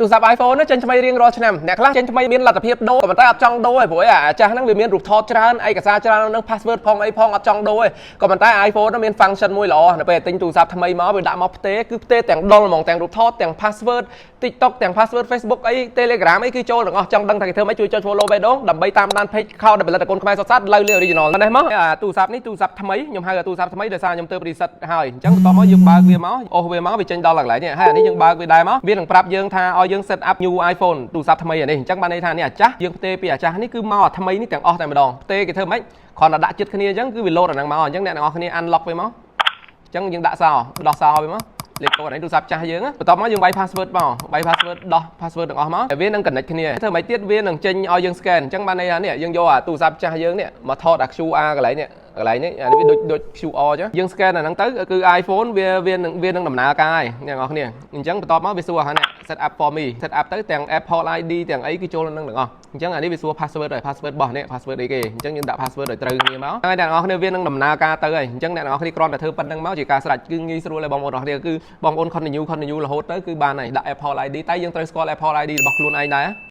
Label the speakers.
Speaker 1: ទូរស័ព្ទ iPhone ហ្នឹងចេញថ្មីរៀងរាល់ឆ្នាំអ្នកខ្លះចេញថ្មីមានលទ្ធភាពដូរប៉ុន្តែអត់ចង់ដូរទេព្រោះអាចាស់ហ្នឹងវាមានរូបថតច្រើនឯកសារច្រើនហ្នឹង password ផងអីផងអត់ចង់ដូរទេក៏ប៉ុន្តែ iPhone ហ្នឹងមាន function មួយល្អនៅពេលទិញទូរស័ព្ទថ្មីមកវាដាក់មកផ្ទេគឺផ្ទេទាំងដុលហ្មងទាំងរូបថតទាំង password TikTok ទាំង password Facebook អី Telegram អីគឺចូលទាំងអស់ចង់ដឹងថាគេធ្វើម៉េចជួយចុច follow បេះដូងដើម្បីតាមដាន page ខោដែលផលិតកូនខ្មែរសុទ្ធសាធលើ original នេះមកអាទូរស័ព្ទនេះទូរស័ព្ទថ្មីខ្ញុំហៅថាទូរស័ព្ទថ្មីដោយសារខ្ញុំទើប reset ហើយអញ្ចឹងបន្ទាប់មកយើងបើកវាមកអូសវាមកវាចេញដល់កន្លែងនេះហើយអានេះយើងបើកវាដែរមកវានឹងប្រាប់យើងថាឲ្យយើង set up new iPhone ទូរស័ព្ទថ្មីអានេះអញ្ចឹងបានន័យថានេះអាចាស់យើងផ្ទេរពីអាចាស់នេះគឺមកអាថ្មីនេះទាំងអស់តែម្ដងផ្ទេរគេធ្វើម៉េចគ្រាន់តែដាក់ចិត្តគ្នាអញ្ចឹងគឺវា load អាហ្នឹងមកអញ្ចឹងអ្នកទាំងអស់គ្នា unlock វាមកអញ្ចឹងយើងដាក់សោដោះសោវាមកលេខកូដនេះទូរស័ព្ទចាស់យើងបន្ទាប់មកយើងវាយ password មកវាយ password ដោះ password ទាំងអស់មកហើយវានឹង connect គ្នាធ្វើម៉េចទៀតវានឹងចេញឲ្យយើង scan អញ្ចឹងបានន័យថានេះយើងយកអាទូរស័ព្ទចាស់យើងនេះមកថតអា QR កន្លែងនេះកន្លែងនេះអានេះវាដូចដូច QR អញ្ចឹងយើង scan អាហ្នឹងទៅគឺ iPhone វានឹងដំណើរការហើយអ្នកនរគ្នាអញ្ចឹងបន្ទាប់មកវាសួរថានេះ set up for me set up ទៅទាំង Apple ID ទាំងអីគឺចូលក្នុងហ្នឹងទាំងអស់អញ្ចឹងអានេះវាសួរ password ហើយ password របស់នេះ password អីគេអញ្ចឹងយើងដាក់ password ឲ្យត្រូវគ្នាមកហើយអ្នកនរគ្នាវានឹងដំណើរការទៅហើយអញ្ចឹងអ្នកនរគ្នាគ្រាន់តែធ្វើប៉ុណ្្នឹងមកជាការស្រេចគឺងាយស្រួលហើយបងប្អូនអរគ្នាគឺបងប្អូន continue continue រហូតទៅគឺបានហើយដាក់ Apple ID តែយើងត្រូវស្គាល់ Apple ID របស់ខ្លួនឯងដែរ។